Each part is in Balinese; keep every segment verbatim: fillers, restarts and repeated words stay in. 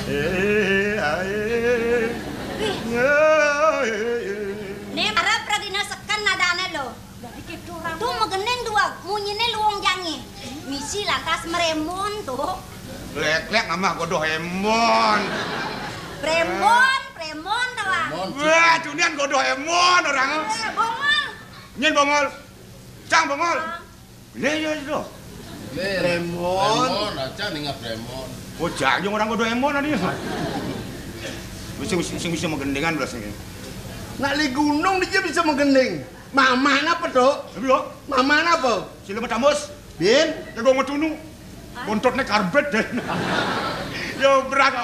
Wih, né arep radina seken nadane lho. Tuh megening dua, munyine luwung jange. Misi lantas meremon tuh. Lek-lek ngamah godoh emon. Premon, premon tawang. Wah, cunian godoh emon orang. Eh, bongol. Nyen bongol. Cang bongol. Iya, iya, iya. Premon. Premon, aja nih nggak premon. Oh, jangan orang godoh emon tadi. Sing, sing, sing bisa megendingan belas ini. Nak li gunung dia bisa megending. Mama apa tuh? Tapi lo, mama apa? Sila matamus. Bin. Ya gua ngetunu. Bontotnya karbet deh. Ya berat,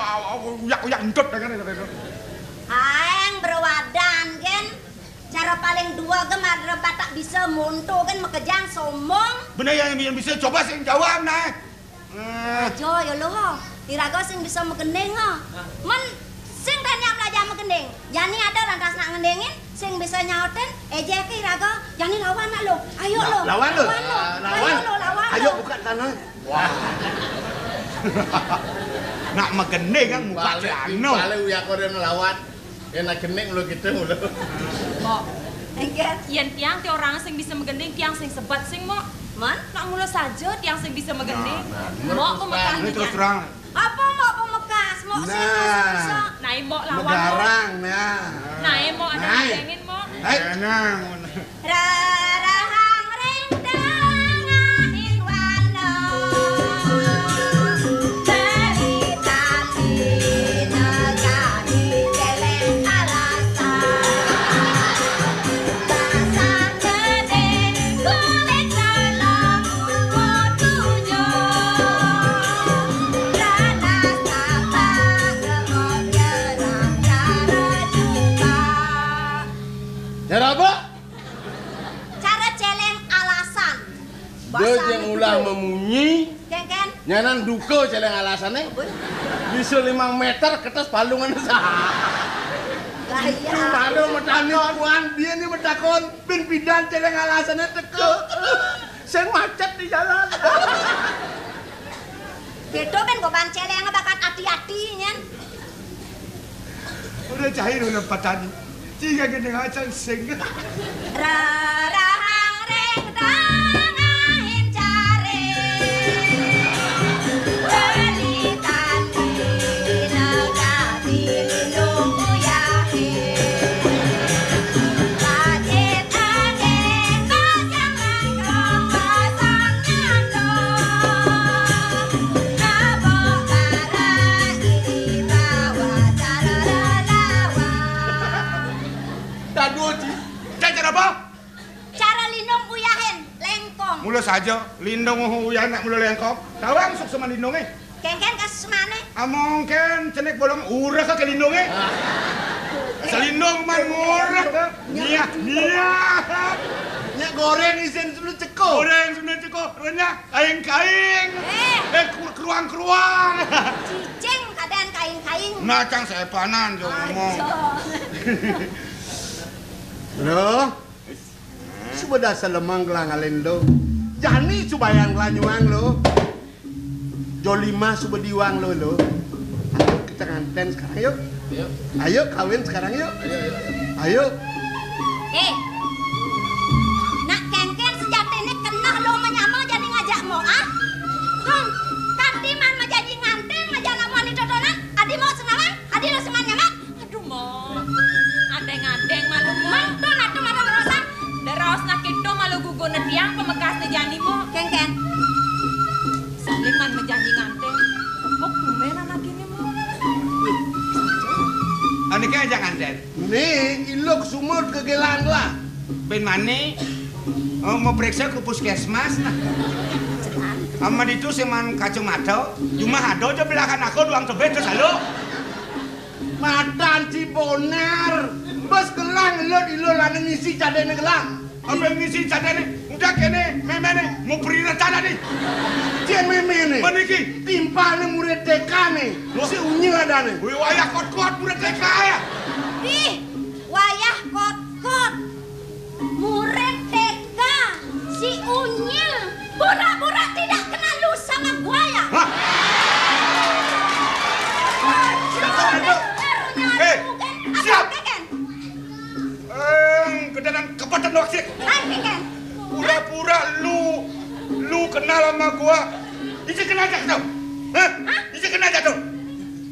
uyak-uyak entut dengan itu. Aeng berwadan gen. Cara paling dua gemar rebat tak bisa monto kan makejang sombong. Bener ya, yang bisa coba sing jawab nah. Eh. Aja ya lo. Iraga sing bisa megending ha. Men sing tanya belajar megending. Jani ada lantas nak ngendingin, sing bisa nyautin, ejeke iraga, jani lawan nak lo. Ayo lo. Lawan lo. Lawan lo. Ayo lo lawan. Ayo buka tanah. Wah. Nak megending kan muka celana. Balik uyak koren lawan. Enak genik mulu gitu mulu. Mbok. Enggak. Yen tiang ti orang sing bisa megending, tiang sing sebat sing, Mbok. Man? Nak mula saja tiang sing bisa megending. Nah, nah. Mbok pemekah. Ini terus terang. Apa Mbok pemekas? Mbok sing bisa. Nah, Mbok lawan. Megarang nah. Nah, Mbok ada ngentengin, Mbok. Hai. Tenang. Rarahang ring tengahing walo, beli tandina kami celeng alasan. Basah gede kulit dalam kuku tujuh, ranas tapak gemuk jerang cara jumpa. Cara apa? Cara celeng alasan. Dia yang ulah memunyi. Kengken. Nyanan duka celeng alasane. Bisa limang meter kertas palungan sah. Gaya. Baru metani kuan dia ni metakon bin pidan celeng alasane teka. Sing macet di jalan. Beto ben goban celeng bakat ati-ati nyen. Udah cair udah patani. Tiga gini acan sing. Rarahang ring tengahing caring, beli tandina kami lindung uyahe. Pacit angin pasang langkrong pasang nyandong, nabok barang ini bawa cara lelawan. Daduh, Ci. Cara apa? Cara lindung uyahin, lengkong. Mula saja, lindung uyahin nak mula lengkong. Tawang sukseman lindunge. Kengken kasus mane? Among ken cenik bolong urek ke lindunge. Selindung man ngurek ke. Niat, niat. Nyak goreng isin sebelum ceko. Goreng sebelum ceko. Renyah, kaing-kaing. Eh. Eh, keruang-keruang. Cicing keadaan kaing-kaing. Nacang sepanan jo ngomong. Aja. Loh, suba dasar lemang gelang alin lo. Jani subayang gelanyuang lo. Jolima suba diwang lo, lo. Ayo kita nganten sekarang yuk. Ayo. Ayo kawin sekarang yuk. Ayo, ayo, ayo. Ayo. Eh, nak kengken sejatine keneh lo menyama jani ngajak mo ah. Tung, kanti man mejanji nganten ngajak nak mani totonan, adi mo senawang, adi lo seman nyaman. Aduh, Mo. Andeng-andeng malu, Mo. Mantun atuh malu ngerosan. Deraos nak itu malu gugurna tiang pamekasne jani, Mo. Kengken. Saling man mejanji nganten. Tepuk tumben anak ini, Mo. Ane kaya jangan den. Nih, ilok sumur kegelan lah. Ben mane? Oh, mau periksa ke puskesmas nah. Ama ditu sing man kacamata, cuma ada aja belahan aku doang tebet terus halo. Matan si bonar. Bes gelang lo di lo lana ngisi cadene gelang. Apa yang ngisi cadene? Udah kene, memene, mau perina tanah nih. Cien memene. Meniki. Timpalne murid T K ne. Loh. Si unyil adane. Wih, wayah kot-kot murid T K ya. Ih, wayah kot-kot. Murid T K, si unyil. Pura-pura tidak kenal lu sama gua ya. Hah? Kenal sama gua. Isi kenal jak tuh. Hah? Hah? Isi kenal jak tuh.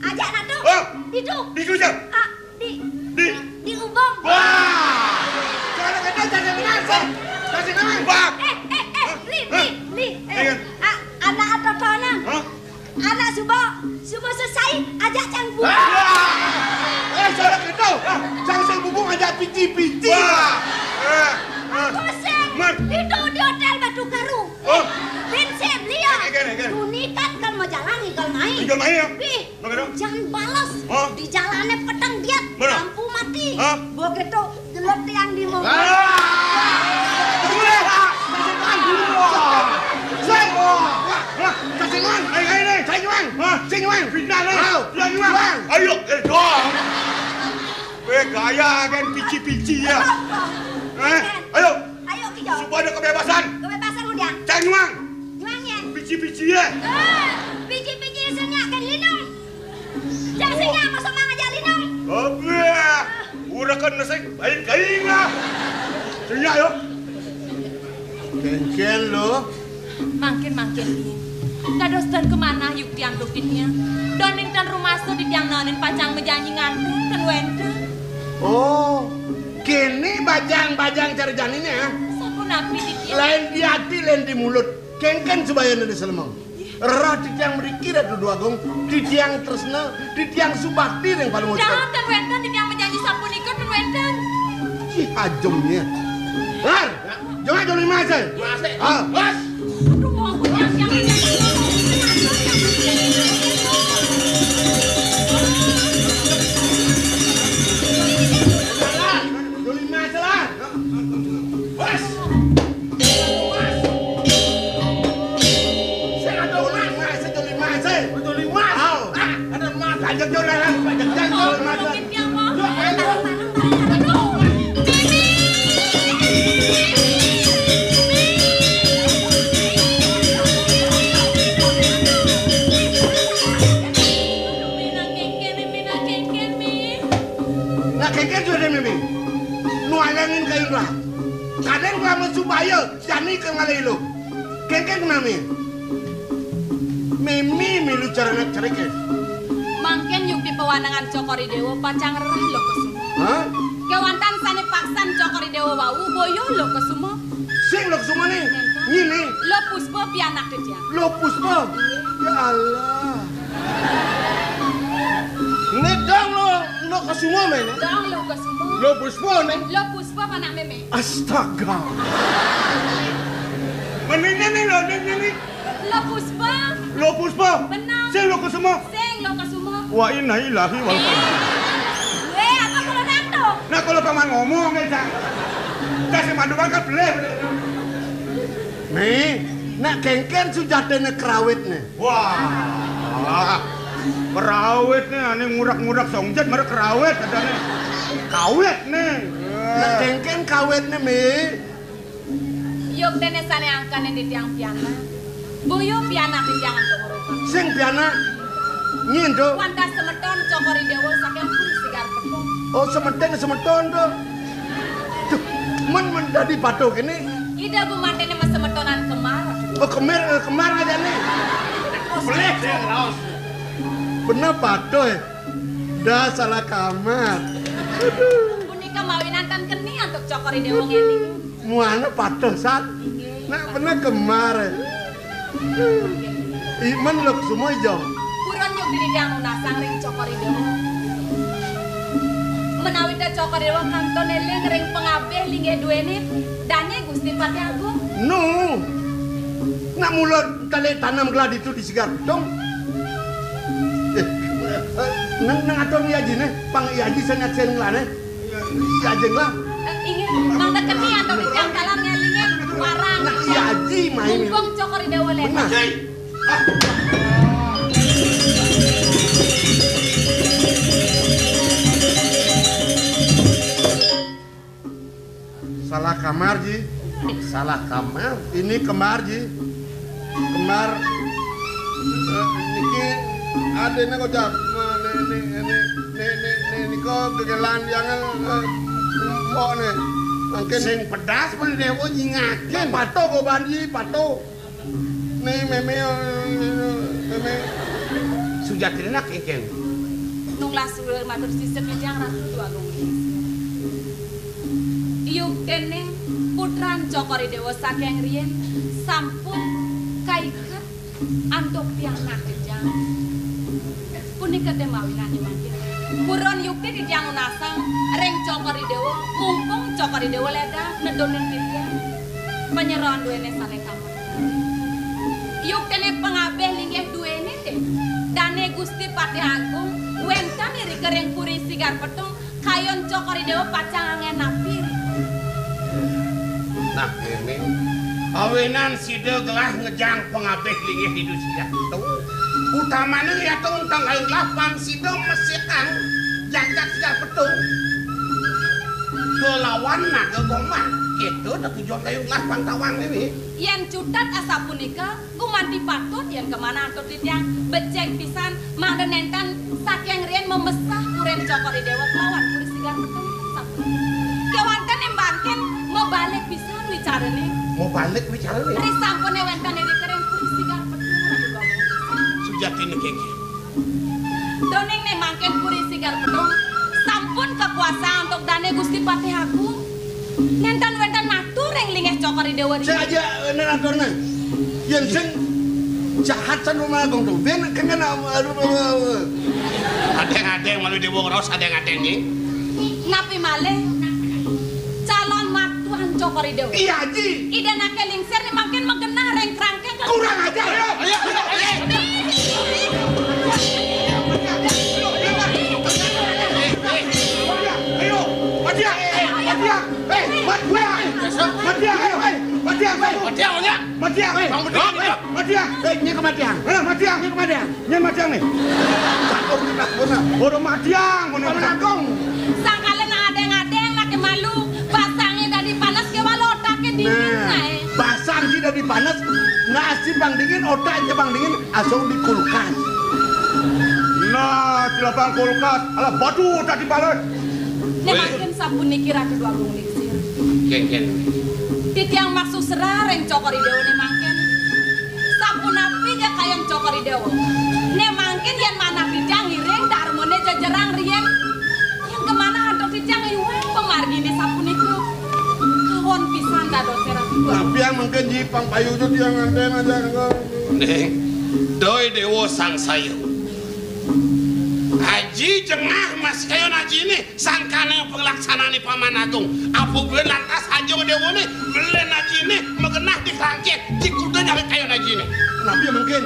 Ajak nak tuh. Oh. Di tuh. Di tuh, Jang. Ah, di, Di. Di, di ubung. Wah. Jangan kenal, jangan kenal, Jang. Kasih nama. Wah. Eh, eh, eh, Hah? Li, Hah? Li, Li. Eh, Iya. ah, anak atau tanah? Hah? Anak suba, suba selesai, ajak cang bu. Ah. Eh, jangan kenal. Jang sing bubung ajak pici-pici. Wah. Eh, eh. Pusing. Mar. Itu di hotel Batu Karu. Oh. Prinsip dia. Egen, egen. Tuni kan kalau mau jalan, kalau main. Tinggal main ya? Wih, Mana? Jangan balas. Hah? Di jalannya peteng dia, Mana? Lampu mati. Hah? Begitu gelut yang di mobil. Ah! Gue, Pak. Kasih Tuhan. Wah. Wah. Kasih Tuhan. Ayo, ayo, ayo. Kasih Tuhan. Hah? Kasih Tuhan. Fitnah, nih. Ayo. Fitnah, Tuhan. Tuhan. Ayo, eh, dong. Eh, gaya kan pici-pici ya. Apa? Eh, ayo. Ayo, Kijo. Supaya ada kebebasan. Kebebasan udah. Cang Nyuang. Nyuang ya? Pici-pici ya. Eh, pici-pici isinya kan lindung. Jang singa, masa mang aja lindung. Abah, urakan nasi, lain kainga. Singa, yo. Kengken lo. Mangkin-mangkin, Min. Dados ten kemana yuk tiang dukitnya? Doning ten rumasa di tiang nanin pacang mejanji nganten ten wenten. Oh, kini bajang-bajang cara janine, ya? Sapunapi di tiang? Lain di hati, lain di mulut. Kengken subayana di selemeng. Roh titiang mriki Ratu Dwagung, titiang tresna, titiang subakti ring Palungguh. Dawet ten wenten, titiang majanji sapunika ten wenten. Ih, ajemnya. Lar, jangan joli mase. Mase. Ah. Bos. Aduh, mau aku yang, yang, yang, yang, Joli mase, Lar. Bos. Sing ada ulah, Mas, sing ada ulah, Mas. Ada ulah, Mas. Ayo. Ah, ada Mas. Ayo, yo, lah, lah, ayo, yo, Mas. Aduh, ayo. Nak kengken sudah, Mimi. Nu alengin kayu lah. Kadang kelamun supaya Jani kang ngalih ilu. Kengken nami. Mimi milu cara nak cerik ya. Mangken yukti pewanangan Cokor I Dewa pacang rerah Lokasuma. Hah? Kewantan sane paksan Cokor I Dewa wau boyo Lokasuma. Sing Lokasuma nih. Ngini. Lo Puspa pianak dia. Lo Puspa. Ya Allah. Ini dong lo, Lokasuma men. Dong Lokasuma. Lo Puspa nih. Lo Puspa anak meme. Astaga. Mendingnya nih lo, ini nih. Lo Puspa. Lo Puspa. Benar. Sing Lokasuma. Sing Lokasuma. Wa inna ilahi wal. Eh. Weh, apa kalau nang tuh? Nah, kalau paman ngomong ya, Cak. Kasih mandu kan beleh. Nih, nak kengken sujatene krawit nih. Wah. Krawit nih, ane ngurak-ngurak songjet merek krawit adane. Kawit nih. Nak kengken kawit nih, Mi. Yuk dene sane angkane di tiang piana. Boyo piana di tiang antuk rupa. Sing piana. Ngindo. Wanda semeton Cokor I Dewa saking Puri Sigar Petung. Oh, semeton, semeton to. Duh, men, men dadi patuh kene. Ida bu mantene mas semetonan kemar. Oh, kemir, eh, kemar aja nih. Pelih ya, raos. Bener patuh ya. Dah salah kamar. Punika mawinan tan keni antuk Cokor I Dewa ngene. Muana patuh, San. Inggih. Nak bener kemar. Iman Lokasuma ijo. Purun yuk diri dang nunasang ring Cokor I Dewa. Menawi ta Cokor I Dewa kantun eling ring pangabih linggih duene, dane Gusti Patih Agung. Nu. Nak mula tali tanam gladi tu di Sigar Petung. Eh, eh, nang, nang atur ni aji ne, pang i aji sanyat sen nglane. Iya, jeng lah. Eh, inggih, mangda keni antuk titiang taler ngelinge warang. Nah, iya, Aji, main. Mumpung Cokor I Dewa lena. Benar. Salah kamar, Ji. Salah kamar. Ini kembar, Ji. Kembar. Eh, niki adene kocap. Nah, ne, ne, ne, ne, ne, ne, nika gegelan jangan, eh, mbok ne. Mangkin sing pedas pun dewe nyingake. Patuh kok, Banji, patuh. Né mémé, mémé. Sujatine nak éngkén. Nunglah suwur matur sisip titiang Ratu Déwa Agung. Yuktiné putran Cokor I Déwa saking riyin sampun kaiket antuk pianak titiang. Punika té mawinan mangkin. Purun yukti titiang nunasang ring Cokor I Déwa, mumpung Cokor I Déwa lédang nedunin titiang. Panyeroan duéné sané Yuktiné pangabih linggih duéné té, dané Gusti Patih Agung wénten irika ring Puri Sigar Petung, kayun Cokor I Déwa pacang anggén napi. Nah, kéné. Awinan sida gelah ngejang pangabih linggih Ida Sigar Petung. Utamané yata untang kayun gelah pang sida mesikang jagat Sigar Petung. Kelawan Naga Gombang. Kéto da tujuan kayun gelah pang tawang né. Yén cutet asapunika, gumanti patut yén kamanah antuk titiang becik pisan mangda nénten saking riin mamesah purin Cokor I Déwa kelawan Puri Sigar Petung sapunika. Kéwanten né mangkin mabalik pisan wicarané. Mabalik wicarané? Risampuné wénten irika ring Puri Sigar Petung, Ratu Déwa Agung. Sujatiné kénkén. Duaning né mangkin Puri Sigar Petung sampun kakuasaan antuk dané Gusti Patih Agung. Nénten wénten natur ring linggih Cokor I Déwa. Sing aja, eh, nénten atur, né. Yén sing jahat san Ratu Agung to. Bén kénkén, aduh, aduh, aduh. Adéng-adéng malu Déwa ngraos adéng-adéng, nggih. Napi malih? Calon matuan Cokor I Déwa. Iya, Ji. Ida anaké lingsir né mangkin magenah ring krangking. Kurang ajar, ya. Ayo, ayo, ayo. Ayo, Matiang. Eh, Matiang. Eh, Matiang. Matiang, ayo, eh. Matiang, ayo. Matiang, ayo. Matiang, ayo. Bang Bedil, eh, Matiang. Eh, nyai ka Matiang. Eh, Matiang. Nyai ka Matiang. Nyén Matiang né? Cakep né, nak, bener. Ora Matiang, bener. Pang Agung. Sangkala nak adéng-adéng, nak malu. Basangé dadi panas, kéwala otaké dingin, nah, aé. Basang ci dadi panas, nah, ci pang dingin, otak ci pang dingin, asung di kulkas. Nah, ci lapang kulkas, alah batu otak di panas. Né mangkin sapuniki Ratu Déwa Agung Lingsir. Kénkén. Titiang maksud serah ring Cokor I Déwa né mangkin. Sapunapi ja kayun Cokor I Déwa. Né mangkin yén manah titiang ngiring darmané jejerang riin. Yén kamanah antuk titiang iwang pamarginé sapunika. Kawon pisan dadosé Ratu Déwa. Napiang mangkin Ji pang payu tiang nganten aja. Ning, Déwa sangsaya. Aji jengah masih kayun ajiné. Sangkaning panglaksanané Paman Agung. Apa buin lantas aja déwané, belin ajiné, magenah di krangking, di kuda nyawit kayun ajiné. Napi mungkin?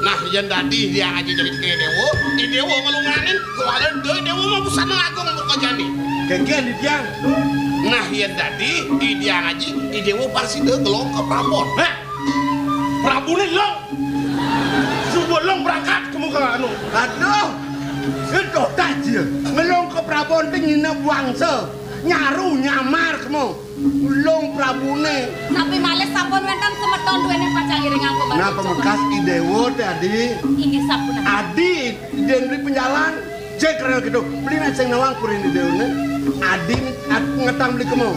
Nah, yén dadi Hyang Aji jadi kaya déwa, di déwa ngelunganin, kuala doi déwa mah busana agung muka jani. Kénkén di tiang. Nah, yén dadi di Hyang Aji, di déwa pasti doi ngelong ka Prabon. Hah? Prabuné long. Suba long berangkat kemu ka anu. Aduh. Itu taji. Ngelong ka Prabon té nginep wangsa. Nyaru nyamar kemu. Long Prabuné. Napi malih sampun wénten semeton duéné pacang ngiringang pembantu. Nah, pamekas I Déwa té adi. Inggih sampun. Adi, Dén beli penjalan. Cék rena gitu, beli nak sing nawang purin I Déwané. Adi at-, ngetang beli kemu.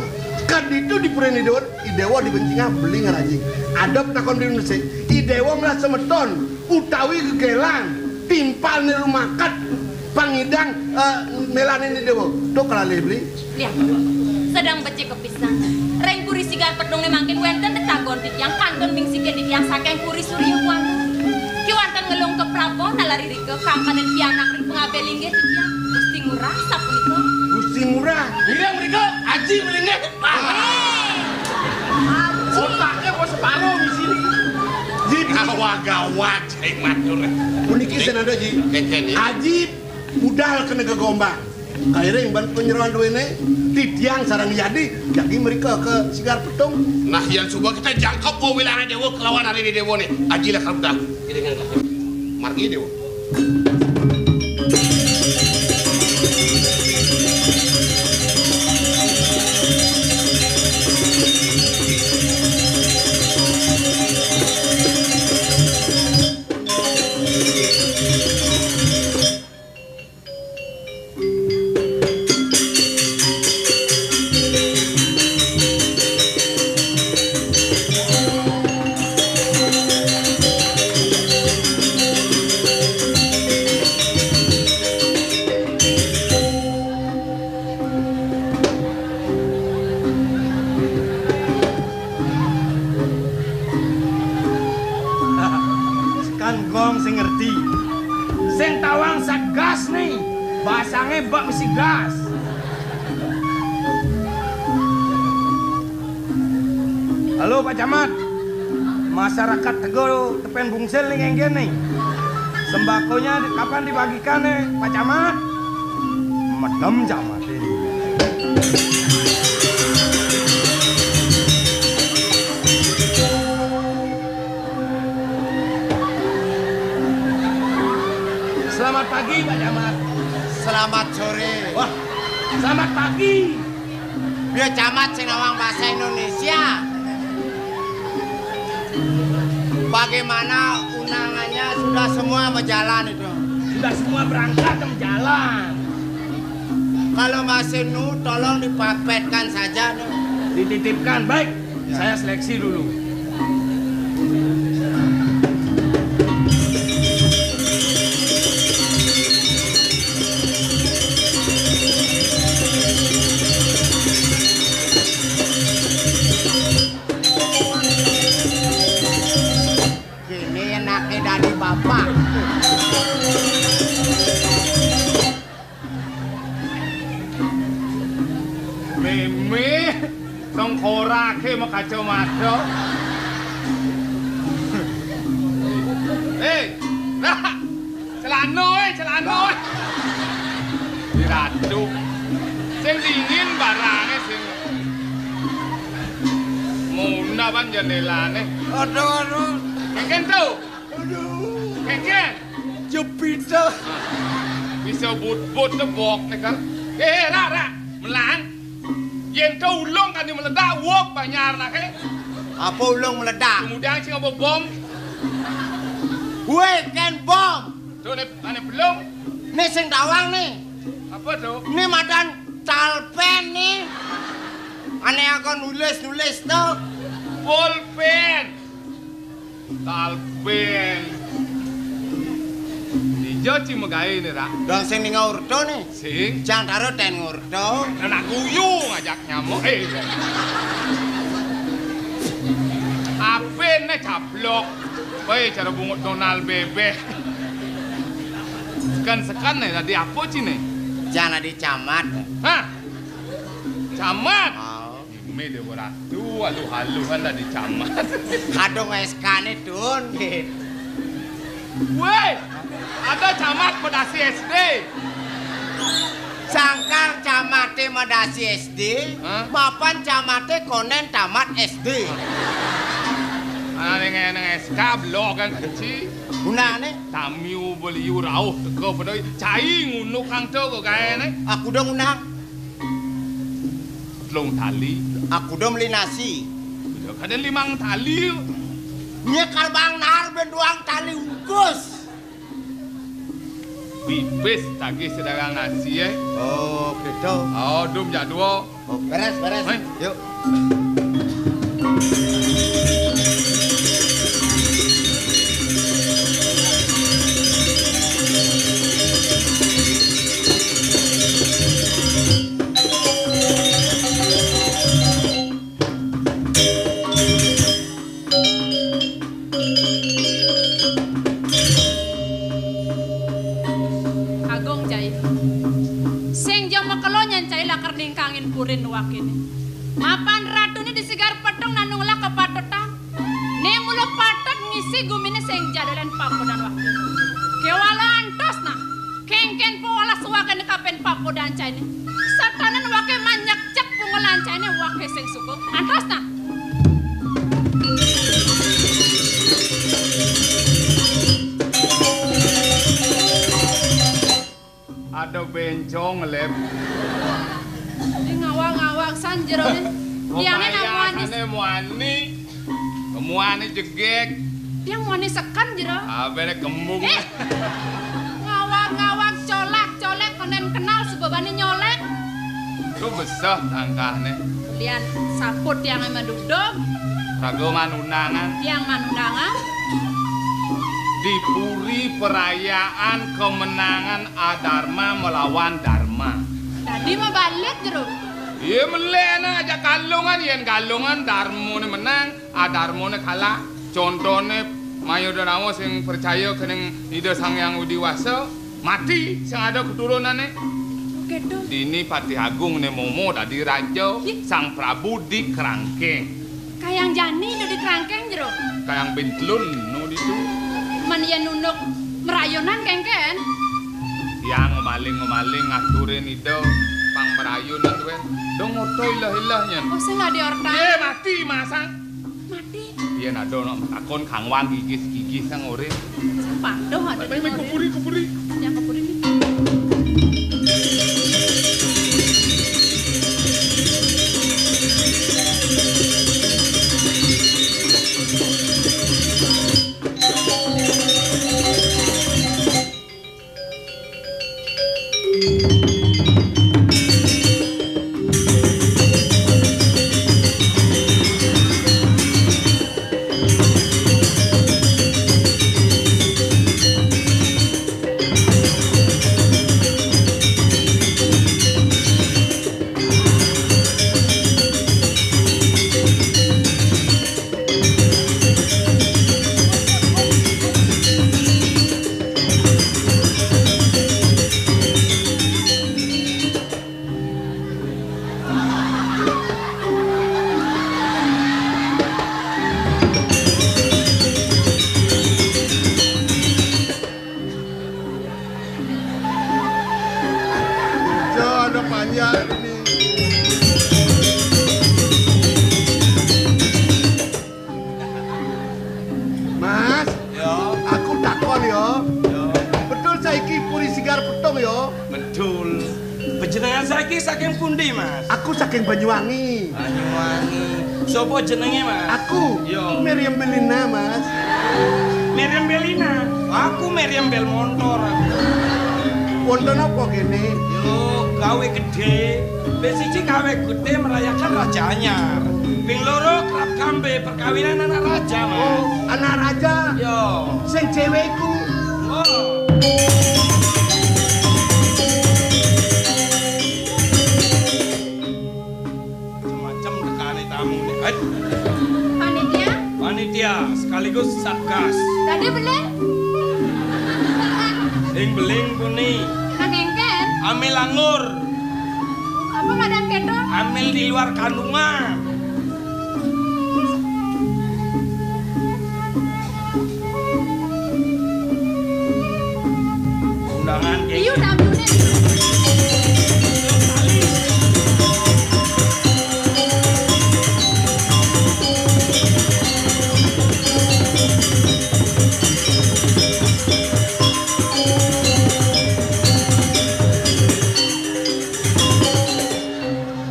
Kaditu di purin I Déwa, I Déwa dibencingah beli ngarajing. Ada takon beli nasi. I Déwa melah semeton, utawi gegélan, timpal niru makat, pangidang, eh, mélanin I Déwa. Tuh kelalih beli. Lihat, sedang becik kepisang. Ring Puri Sigar Pedungé mangkin wénten tetagon titiang kantun mingsikin titiang saking Puri Surya Buana. Kéwanten ngelung ka Prabon nalar irika kangkanin pianak ring pangabih linggih titiang. Gusti Ngurah sapunika. Gusti Ngurah. Ngiring mrika, Aji mlinggih. Ah. Otaknya mau separuh di sini. Gawat-gawat, saya matur. Puniki senada, Ji. Kénkén, ya. Aji budal kena gegomba. Kairing ban panyeroan duéné, titiang sareng Yadi, jagi mrika ka Sigar Petung. Nah, yén suba kita jangkep wewilangan déwa kelawan ari déwané. Aji lah karudah. Margi déwa. Kan gong sing ngerti. Sing tawang sagas nih. Basangé bak mesti gas. Halo, Pak Camat. Masyarakat Tego Tepen Bungsil nih, ngéngkén nih. Sembakonya di-, kapan dibagikan nih, Pak Camat? Medem Camat ini. Selamat pagi, Pak Camat. Selamat sore. Wah, selamat pagi. Biar Camat sing nawang bahasa Indonesia. Bagaimana undangannya, sudah semua berjalan itu? Sudah semua berangkat dan berjalan. Kalau masih nu, tolong dipapetkan saja, nu. Dititipkan, baik. Ya. Saya seleksi dulu. Kéné anaké dadi bapak. Mémé, tengkoraké makacamata. Hei, Rak, celana, eh, celana, eh. Di ratu. Sing dingin barangé sing. Muna ban jendélané. Aduh, aduh. Kéngkén to. Aduh. Kéngkén. Jepit to. Bisa but-but tebok né kan. Eh, Rak, Rak. Melang. Yén to ulung kan meledak, wuk banjar naké. Apa ulung meledak? Kemudian sing apa bom? Wéh, kén bom. To né, ané belum. Né sing tawang né. Apa to? Né madan talpén né. Ané akon nulis-nulis to. Pulpén. Talpén. Dija ci magaé né, Rak? Dong sing ning orta né. Sing. Jang karo ten ngorta. Anak guyu ngajak nyamuk. Eh. Apén né cablok. Wéh, cara bungut Donald bébék. Sekan-sekan né, dadi apa ci né? Jang dadi camat. Hah? Camat? Oh. Mé Déwa Ratu, aluh-aluhan dadi camat. Kadung S K-né, Dun. Wéh, ada camat medasi S D. Sangkal camaté medasi S D, hah? Mapan camaté konen tamat S D. Ané ngeneng S K blokan ci. Gunané? Tamiu beliu rauh teka pada cai ngunu kang to gaéné. Aku dong undang. Telung tali. Aku dong beli nasi. Udah kadén limang tali. Nyekar bang nar ben duang tali ungkus. Pipis tagih sedagang nasi, eh. Oh, gitu. Oh, dum jadwa. Oh, beres, beres. Hei. Yuk. Agung cai. Sing ja makelo nyen cai lakar ningkangin purin wakiné. Mapan ratuné di sigar petung nanu ngelah kapatutan. Né mula patut ngisi guminé sing ja dolanan pakudan wakiné. Kéwala antos nah. Kéngkén pawelas wakéné kapin pakudan cainé. Satanan waké manyekcek pungulan cainé waké sing suku. Antos nah. Ada bencong ngelep. Ini ngawang-ngawang san jeroné. Tiangé nang muani. Muani. Muani jegég. Tiang muani sekan jero. Abéné kembung. Eh. Ngawang-ngawang colak-colek konen kenal sebabane nyolek. Tuh besah tangkahne. Lian saput tiang madudug. Raga manundangan. Tiang manundangan. Di puri perayaan kemenangan Adarma melawan Darma. Dadi mabalik jero. Iya melek nah, ajak Galungan, yen Galungan Darmane menang, Adarmane kalah. Contone Mayuda Nawa sing percaya kening Ida Sang Hyang Widi Wasa, mati sing ada keturunané. Kéto. Dini Patih Agung né momo dadi raja, Ih. Sang Prabu di Krangkeng. Kayang jani nu di Krangkeng jero. Kayang bintlun nu ditu. Men yén unduk merayunan kéngkén. Yang ngemaling-ngemaling ngaturin Ida pang merayun atuén. Dong oto ilah-ilah nyén. Oh, sing adi orta. Yé, mati masang. Mati. Yén ada nak takon kangwang gigis-gigis sang urip. Paduh ada. Baik, baik, kuburi, kuburi. Yang kuburi. Kerja ada panjang ini. Mas, ya. Aku takon ya. Ya. Betul saiki Puri Sigar Petung ya? Betul. Panjenengan saiki saking pundi, Mas? Aku saking Banyuwangi. Banyuwangi. Sapa jenenge, Mas? Aku. Ya. Meriam Belina, Mas. Meriam Belina. Aku Meriam Bel Montor. Wonten apa kene? Yo, gawe gede. Wis siji gawe gede merayakan Raja Anyar. Ping loro kerap kambe perkawinan anak raja, Mas. Oh, anak raja? Yo. Sing cewek iku. Oh. Macem-macem tekane tamu nih. Hai. Panitia? Panitia sekaligus satgas. Tadi beling? Sing beling puni. Nang engken? Amil anggur. Apa madan keto? Amil di luar kandungan. Undangan. Iya, tamuné.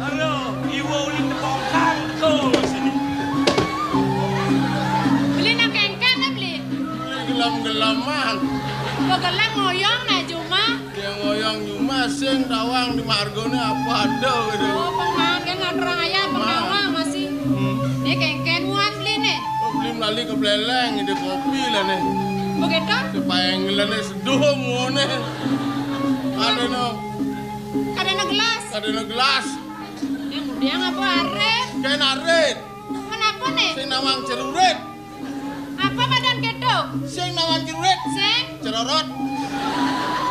Halo, iwo ulin tepongkang, teko sini. Beli nang kengkeng, eh, beli? Beli gelem-geleman. Kok gelem ngoyong, nak, Juma? Yang ngoyong Juma sing tawang di margone apa ada gitu. Oh, pengangge ngatur ayah, pengawang masih. Hmm. Ini kengkeng muat beli nih. Oh, beli melali ke Beleleng, ide kopi lah nih. Begitu? Di paenggelane seduh muone. Ada no. Kadana gelas. Kadana gelas. Yang mudiang apa arit? Kain arit. Kenapa nih? Sing nawang cerurit. Apa madan keto? Sing nawang cerurit. Sing? Cerorot.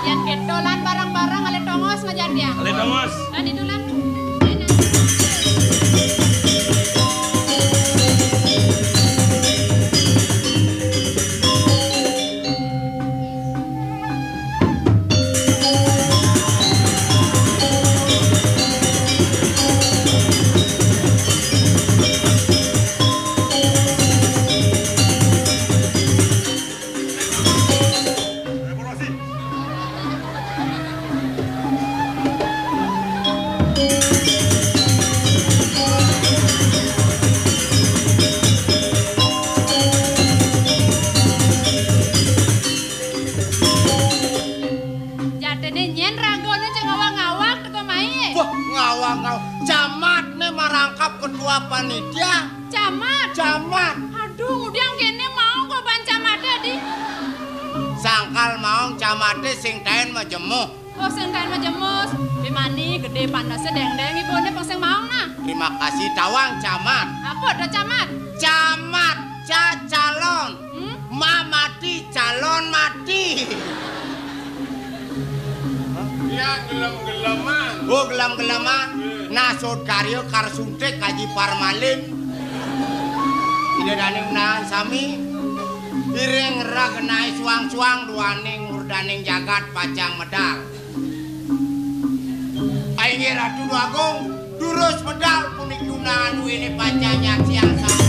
Yang keto lan barang-barang ale tongos ngajak dia. Ale tongos. Lan itu lan. Enak. Jatine nyen ragane cek ngawang-ngawang teko mai. Wah, ngawang-ngawang. Camat ne marangkap ketua panitia. Camat? Camat. Aduh, ngudiang kene mau kok ban camate, di. Sangkal mau camate sing taen majemuh. Oh, sing taen majemuh. Bimani gede pandase dengdeng ibune pang sing mau nah. Terima kasih tawang camat. Apa ada camat? Camat ca calon. Hmm? Pak mati, calon mati. Ya, gelem-geleman. Oh, gelem-geleman. Nggih. Nah, sut karya kar suntik kaji parmalin. Ida dané menahan sami. Iring raganaé suang-suang duaning murdaning jagat pacang medal. Inggih Ratu Déwa Agung, durus medal puniki undangan duéné pacang nyaksiang sami.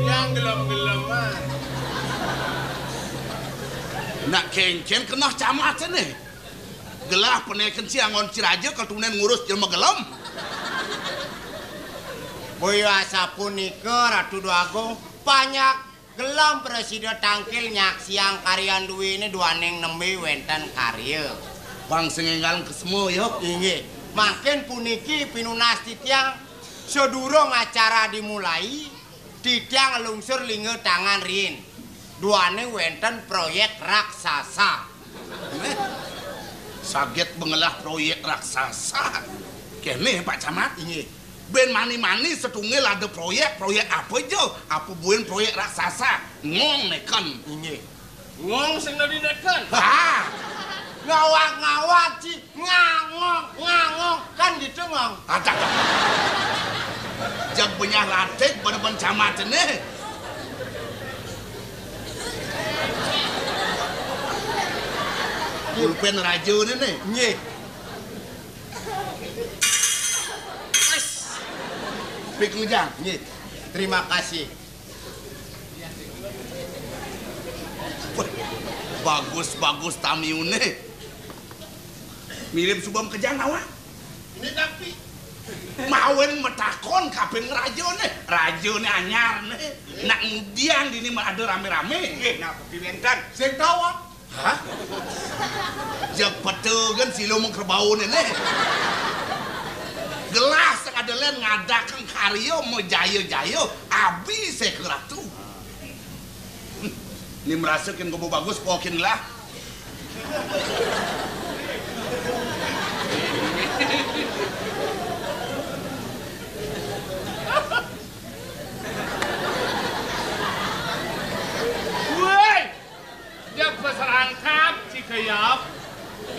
Yang gelem-geleman. Nak kéngkén keneh camaté né. Gelah penéken ci anggon ci raja katunen ngurus jelema gelem. Boya asapunika Ratu Déwa Agung, panjak gelem prasida tangkil nyaksiang karyan duéné duaning nembé wénten karya. Pang sing énggal kesema ya. Inggih, mangkin puniki pinunas titiang sadurung acara dimulai, titiang nglungsur lingga tangan riin. Duaning wénten proyék raksasa. Méh, saget bengelah proyék raksasa. Kéné, Pak Camat. Inggih. Bén mani-mani satunggal ada proyék, proyék apa ja? Apa buin proyék raksasa? Ngong neken. Inggih. Ngong sing dadi neken. Ha! Ngawag-ngawag, ci. Ngangong, ngangong. Kan gitu, Ngong. Acak. Jag benyah latik, bener-bener camat né. Pulpén raja né, né. Nggih. Wis. Pik ngujang. Nggih. Terima kasih. Wah, bagus-bagus tamiune. Mirip suba makejang awak. Ini tapi. Mawen matakon kaping rajane. Rajane anyar ne. Nak ngudian dini mah ada rame-rame. Nggih, napa piwenten? Sing tawa. Hah? Jeg petegan silo mengkerbau ne, ne. Gelah sing ada len ngadakang karya majaya-jaya, abi seke ratu. Ni merasa kin gobo bagus, pokin lah. Woi! Dia peserangkap, cikeyap.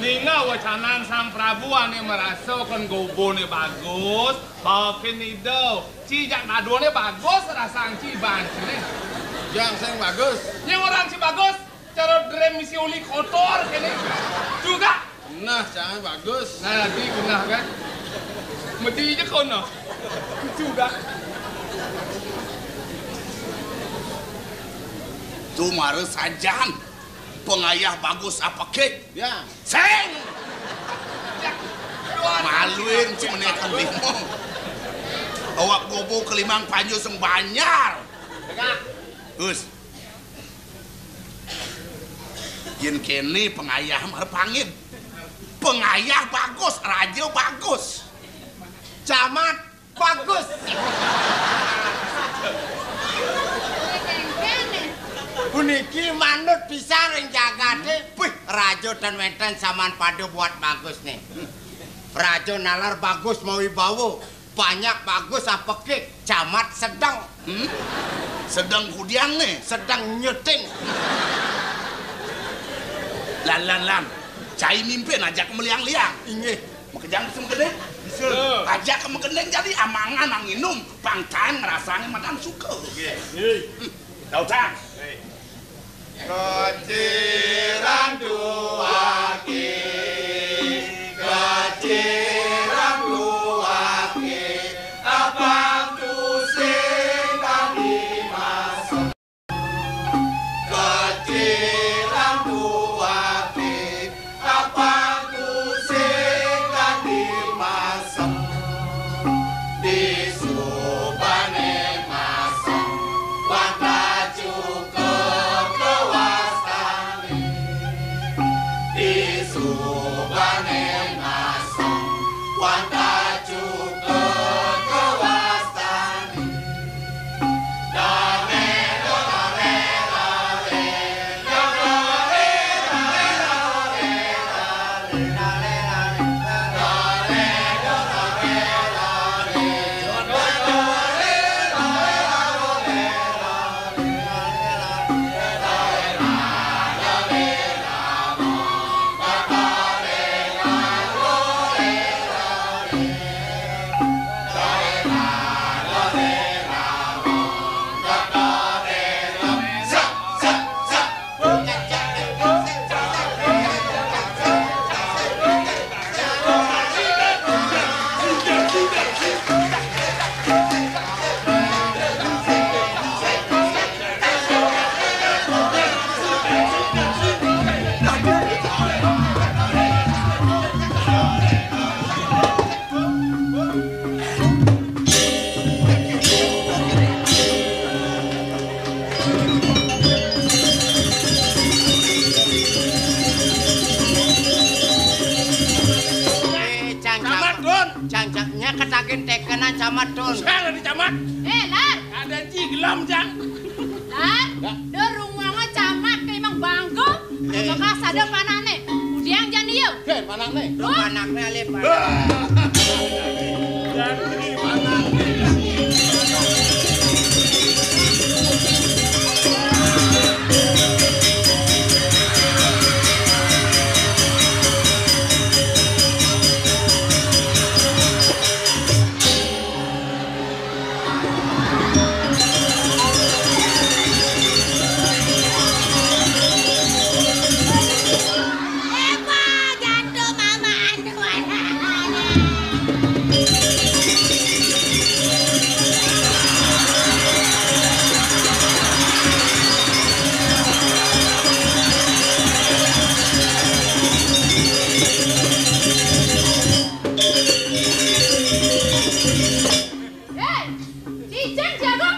Ninga wacanan Sang Prabu ane merasa kon gobone bagus, pokin ido. Ci jak nadone bagus, rasang ci ban cine. Jang sing bagus. Yang orang ci bagus, cara drem misi uli kotor kene. Juga. Nah, jangan bagus. Nah, lagi genah kan. Medi aja kono. Juga. Tu mara sajan. Pengayah bagus apa kek? Ya. Sing! Maluin si menekan lima. Awak gobo kelimang panjul sing banjar. Gus. Yen kene pengayah mara pangit. Pengayah bagus, raja bagus. Camat bagus. Puniki manut pisan ring jagate. Wih, raja ten wenten saman pada buat bagus nih. Raja nalar bagus mawibawa. Banyak bagus apekik, camat sedeng. Hmm? Sedeng kudiang nih. Sedeng nyeting. Lan, lan, lan. Cai mimpin ajak meliang-liang. Inggih. Makejang sing gedé. Bisa. Ajak ke magending jadi amangan anginum, pangtan ngrasane madan suka. Nggih. Nggih. Hmm. Tau, Cang? Nggih. Kaciran duake, kaciran duake, abang tusing Eh, Cang, Camat, Cang. Dun. Cang, Cang, nya ketakin tekenan Camat, Dun. Salah di Camat. Eh, Lar. Ada ci gelem, Cang. Lar, ya. Dur rumah mah Camat kayak emang bangku. Eh. Maka sada panakne. Udiang jani yuk. Hei, panakne. Duh, panakne alih, panakne. Jani panakne. Hei, cicing jago.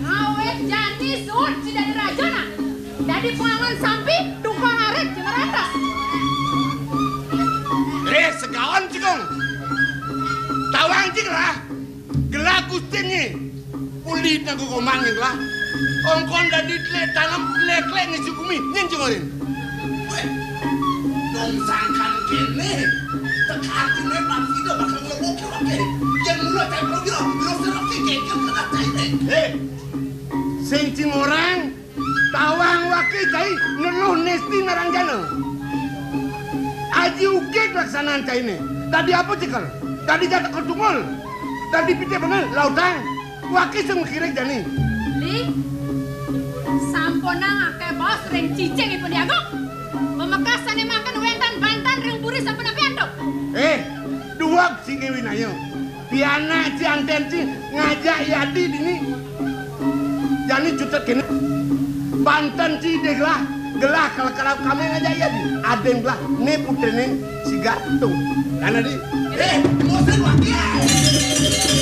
Ngawet jani suud ci dadi rajana. Dadi pengangon sampi, tukang arit ci maratas. Eh, segaon, Cikung. Tawang, Cik, lah. Gelah gustinye. Uli nanggo gomang, Cik, lah. Ongkon dadi tlek tanem, tlek-tlek ngisi gumi, nyen, Cik, orin. Weh, dong sangkan kene, tekatine pasti do bakal nglebokke wake. Yen mula cai pro biro, biro serep ki geger kena caine. Hei, sing cing orang, tawang wake cai neluh nesti narang jana. Aji ukik laksanaan caine. Dadi apa, Cikel? Dadi jataka tungul. Dadi pite bener, lautang. Wake sing mengkiring jani. Li, sampunang akeh baos ring cicing ipun Agung. Pamekasane mangkin wenten banten ring puri sampun ampe antuk. Eh, duweg sing winaya. Pianak ci anten ci ngajak yadi dini. Jani cutet kene. Banten ci deh gelah, gelah kalau kalau kami ngajak yadi. Aden gelah, ne putrene si Gatung. Karena di, eh, musim wakil.